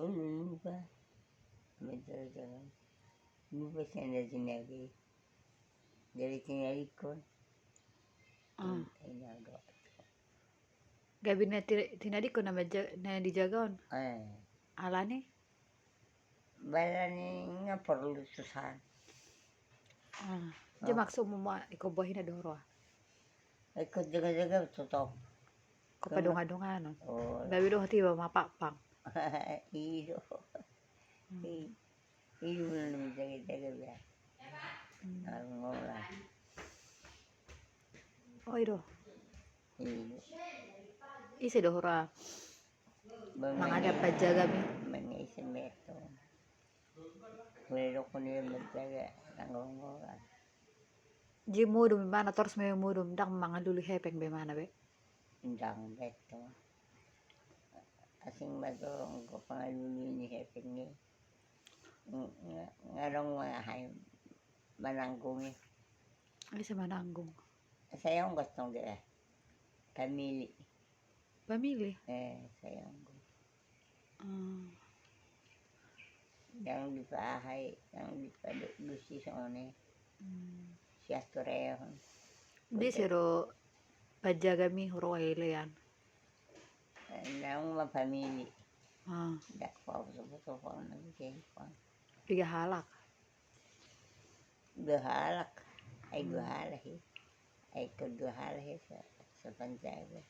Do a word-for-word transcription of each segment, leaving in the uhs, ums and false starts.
Ulu lupa. Lupa sian na tinadi. Gabe tinadingkon. Ah. Gabe na ti-, tinadingkon na maja-, na dijagaon. Eh. Alani? Alani nga porlu susahan. Ah. Jadi maksudmu ma ingkon bohina do roa? Ingkon jaga-jaga tutu. Ingkon padongan-donganon. Oh. Gabe dohot iba ma pangpang. Iyo. Hmm. I-, iyo, jaga-jaga biar. Hmm. Alungola. Oh, i do. Iyo. Ise do hura mangadap panjaga mi? Mangisi meto. Hura do kuni manjaga nanggo-nanggo. Jadi modom imana, torus ma modom, ndang mangalului hepeng be imana be? Ndang be tong. Asing ma tong, anggo pangalului ni hepeng i. Nga-, nga-, nga adong ma aha i mananggung i. Ise mananggung? Sai onggot tong dia. Pamili. Pamili? Eh, sai onggot. Hmm. Ndang dipaahai, ndang dipadusi songon i. Hmm. Sian tu rehon. Dia siro panjaga mi hura elean. Naung ma pamili. Ah. Dak pau sopo-sopo na bikin pon. Piga halak? Dua halak. Ai dua halak i. Ai ko dua halak i sa-, sapanjaga.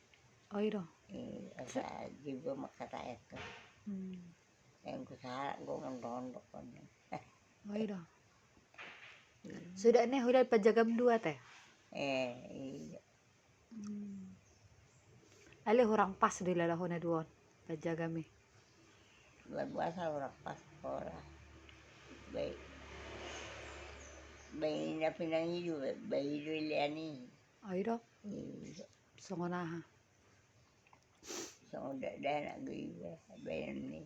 Oh, i do. Iya, sa juga makata itu. Hmm. Yang ku sahalak gua mandondok kon. Oh, i do. Iya. Suda ne hula panjagam dua te? Eh, iya. Hmm. Alai hurang pas do ilalaho na dua on, panjagam i. Luar biasa hurang pas pola. Baik. Baik na pinangido, baik do ilean i. Oh, i do? Iya. Songon aha? Songon da-, dakdanak do iba, baenon i.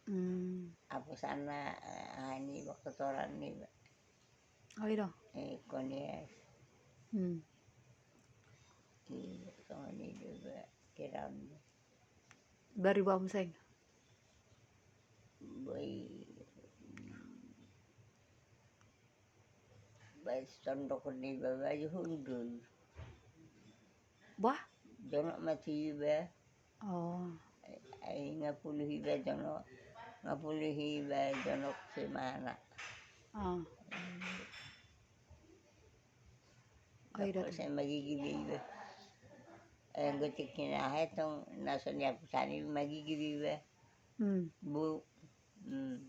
Hmm. Apusanna, eh, aha ni iba, kotoran ni iba. Oh, i do. Eh, konias. Hmm. Iya, songon i do ba, kiraon. Bari ba omseng? Boi. Ba, tondok ni ba, baju hundul. Bah? Jonok ma tu iba. Oh. Ai, ai ngapulu iba jonok, ngapulu iba jonok si mana. Oh. Ai, dapot sai magigi be iba. Eh, gotik hinahe tong, na so niapusan i magigi be iba. Hmm. Bu. Hmm.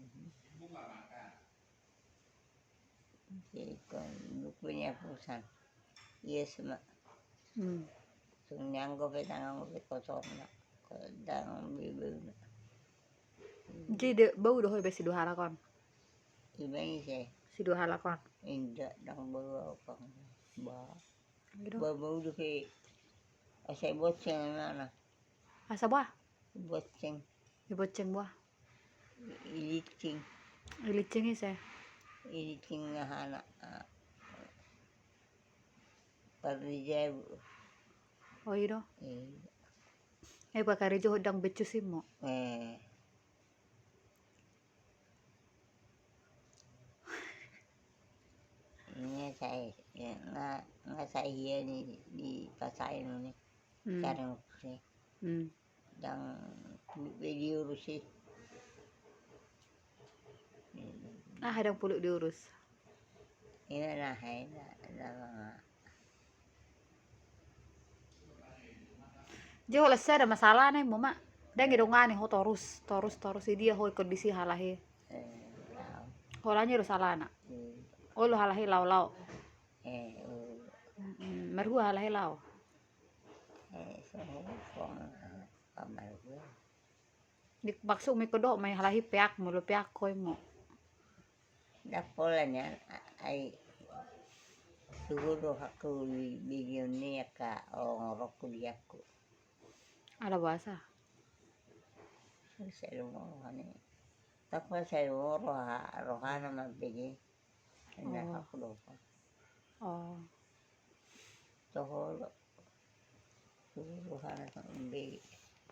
Jadi kon buku niapusan. Iya, sema. Hmm. Tung nianggo pe tangan pe kotorna. Ko tangan be bau na. Jadi bau do ho iba si dua halak on? Iba ise? Si dua halak on. Inda, ndang bau apa. Ba. Gitu. Ba, bau do pe. Asa bonceng mana? Asa boha? Bonceng. Di bonceng boha? Ilicing. Ilicing ise? Ilicing ahana. Pardijabu. Oh, i do? Iya. Eh, pakarejo ndang becus i mo. Eh. Nga sai, nga, nga sai hia ni, ni pasai nuni. Hmm. Sarang ni. Hmm. Ndang puluk be diurus i. Aha ndang puluk diurus? Ina na hai na, na manga. Jadi holan sada masalahna i mo ma. Ndang didongani ho torus, torus, torus, i dia ho i kondisi halak i. Eh, lao. Holan i do salahna. Hmm. Olo halak i lao-lao. Eh, olo. Mm, marhua halak i lao. Eh, so, so, so, marhua. Di, maksudmu ingkon dohot ma i halak i peak molo peak ho i mo. Ndang pola nian, a-, ai. Suhut rohangku di, di dia ni angka ongorongku di aku. Ala boasa? Sai lungo rohana. Tako sai lungo roha, rohana mambege. Inda aku dohot. Oh. Toho lo. Suhut rohana mambege.